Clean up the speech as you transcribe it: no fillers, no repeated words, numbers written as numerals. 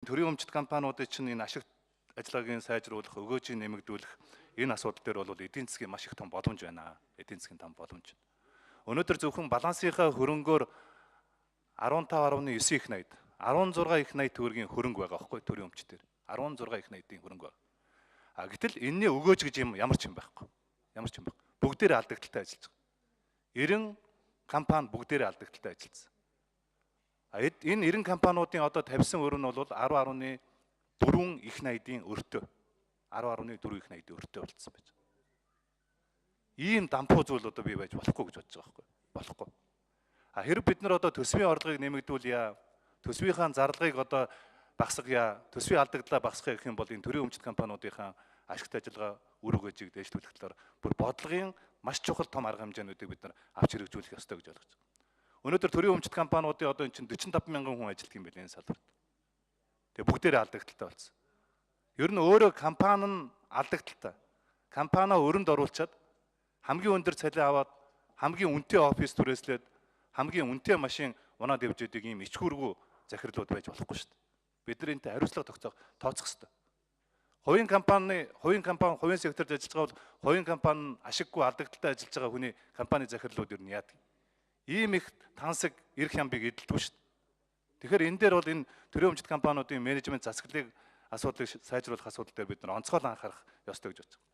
Төрийн өмчт компаниудын чинь энэ ашиг ажиллагааг сайжруулах, өгөөжийг нэмэгдүүлэх энэ асуудал дээр бол эдийн засгийн маш их том боломж байна. Эдийн засгийн том боломж. Өнөөдөр зөвхөн балансынхаа хөрөнгөөр 15.9 их 80, 16 их 80 төгрөгийн хөрөнгө байгаа байхгүй төрийн өмчтөр. 16 их 80-ийн хөрөнгө байна. А гэтэл энэний өгөөж гэж юм ямар ч юм байхгүй. Ямар ч юм байхгүй. Бүгдээрээ алдагдaltaй ажиллаж байгаа. 90 компани бүгдээрээ алдагдaltaй ажилласан. А энэ 90 компаниудын одоо тавьсан өрөө нь бол 10.4 их 80-ийн өртөө. 10.4 их 80-ийн өртөө болцсон байж. Ийм дампуу зүйл одоо бий байж болохгүй гэж бодож байгаа байхгүй. Болохгүй. А хэрэг бид нар одоо төсвийн орлогыг нэмэгдүүлье, төсвийнхаа зарлагыг одоо багасгая, төсвийн алдагдлаа багасгая гэх юм бол энэ төрийн өмчт компаниудынхаа ашигт ажиллагаа үр өгөөжийг дээшлүүлэх талаар бүр бодлогын маш чухал том арга хэмжээнүүдийг бид нар авч хэрэгжүүлэх ёстой гэж ойлгож байна. Өнөөдөр төрийн өмчт компаниудын одоо энэ чинь 45 мянган хүн ажилладаг юм байна энэ салбарт. Тэгээ бүгдээрээ алдагдaltaй болсон. Ер нь өөрөө компани нь алдагдaltaй. Компаниа өрөнд оруулчаад хамгийн өндөр цалин аваад, хамгийн үнэтэй офис түрээслээд, хамгийн үнэтэй машин унаад явж идэг ийм ичхүүргүй захирлууд байж болохгүй шүү дээ. Бид нар энэтэй хариуцлага тогтоох тооцох хэрэгтэй. Хувийн компани, хувийн секторт ажиллаж байгаа бол хувийн компани ашиггүй алдагдaltaй ажиллаж байгаа хүний компани захирлууд ер нь яадаг. Ийм их тансаг эрх ямбыг эдэлдэггүй шүү дээ. Тэгэхээр энэ дээр бол энэ төрийн өмчт компаниудын менежмент засаглалыг асуудлыг сайжруулах асуудал дээр бид нар онцгой анхаарах ёстой гэж бодож байна.